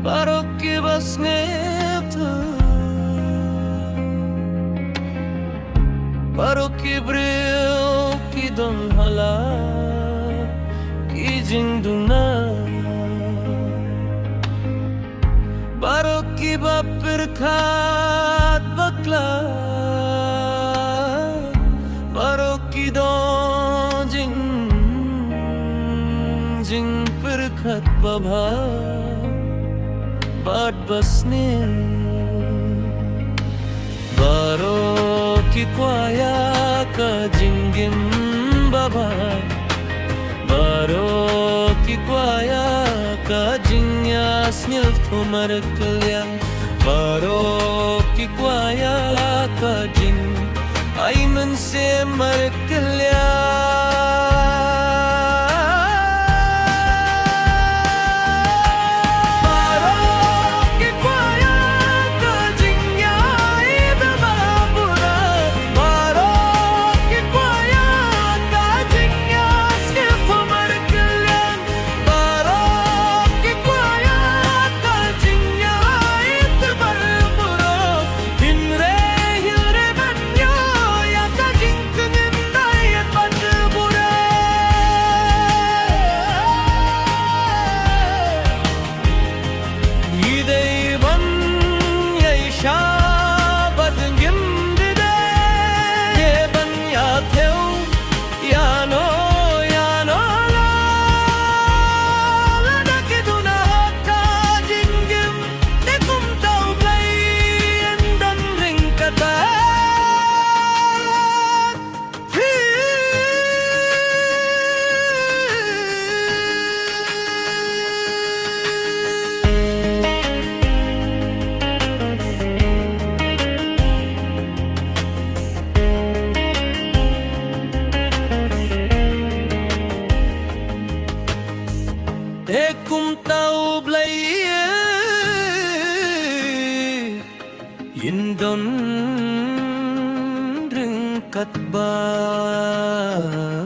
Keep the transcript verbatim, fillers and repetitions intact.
Baroh kiba sngewthuh, baroh ki briew ki don ha la ki jingduna. Baroh kiba pyrkhat bakla, baroh ki don jing, jingpyrkhat babha bad basniew. Baroh ki kwah ïa ka jingim babha, baroh ki kwah ïa ka jingïasngewthuh markylliang, baroh ki kwah ïa ka jing ai mynsiem markylliang. Baroh ki kwah ïa ka jingïaid ba burom, baroh ki kwah ïa ka jingïasngewthuh markylliang. Baroh ki kwah ïa ka jingïaid ba burom, hynrei hynrei ban ïoh ïa ka jingkynnoh ïa ka ba burom. Ngi dei ban ïaishah bad ngim dei ban ïathew ïano ïano la, lada ki duna ha ka jingim, te kumta U Blei un don ryngkat bad phi. Te kumta U Blei un don ryngkat bad